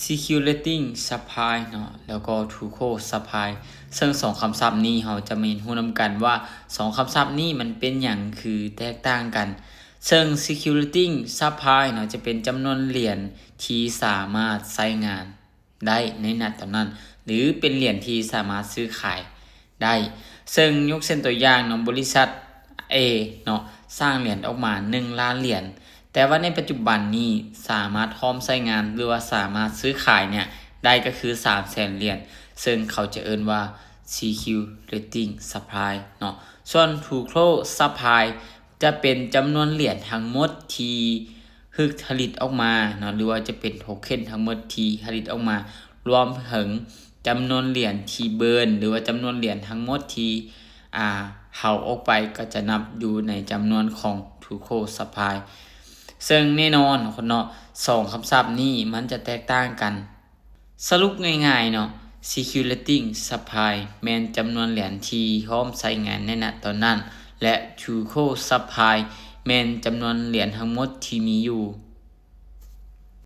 Circulating Supply ເນາະ ແລ້ວກໍ True Cold Supply ເຊິ່ງສອງຄຳສັບນີ້ເຮົາຈະມາຮຽນຮູ້ນຳກັນວ່າ ສອງຄຳສັບນີ້ມັນເປັນຫຍັງຄືແຕກຕ່າງກັນ. ເຊິ່ງ Circulating Supply ເນາະ ຈະເປັນຈຳນວນຫຼຽນທີ່ສາມາດໃຊ້ງານໄດ້ໃນນະຕອນນັ້ນ ຫຼື ເປັນຫຼຽນທີ່ສາມາດຊື້ຂາຍໄດ້. ເຊິ່ງຍົກເຊັ່ນຕົວຢ່າງເນາະ ບໍລິສັດ A ເນາະ ສ້າງຫຼຽນອອກມາໜຶ່ງລ້ານຫຼຽນ ແຕ່ວ່າໃນປັດຈຸບັນນີ້ສາມາດພ້ອມໃຊ້ງານ ຫຼືວ່າສາມາດຊື້ຂາຍເນີ້ຍໄດ້ກໍຄືສາມແສນຫຼຽນ ເຊິ່ງເຂົາຈະເອີ້ນວ່າ Circulating Supply ເນາະ. ສ່ວນ True Cold Supply ຈະເປັນຈຳນວນຫຼຽນທັງໝົດທີ່ຖືກຜະລິດອອກມາເນາະ ຫຼືວ່າຈະເປັນໂທເຄັນທັງໝົດທີ່ຜະລິດອອກມາ ລວມເຖິງຈຳນວນຫຼຽນທີ່ເບີນ ຫຼືວ່າຈຳນວນຫຼຽນທັງໝົດທີ່ ອ່າ ເຜົາອອກໄປກໍຈະນັບຢູ່ໃນຈຳນວນຂອງ True Cold Supply. ເຊິ່ງແນ່ນອນເນາະ ສອງຄຳສັບນີ້ມັນຈະແຕກຕ່າງກັນ. ສະຫຼຸບງ່າຍໆເນາະ Circulating Supply ແມ່ນຈຳນວນຫຼຽນທີ່ພ້ອມໃຊ້ງານໃນນະຕອນນັ້ນ ແລະ True Cold Supply ແມ່ນຈຳນວນຫຼຽນທັງໝົດທີ່ມີຢູ່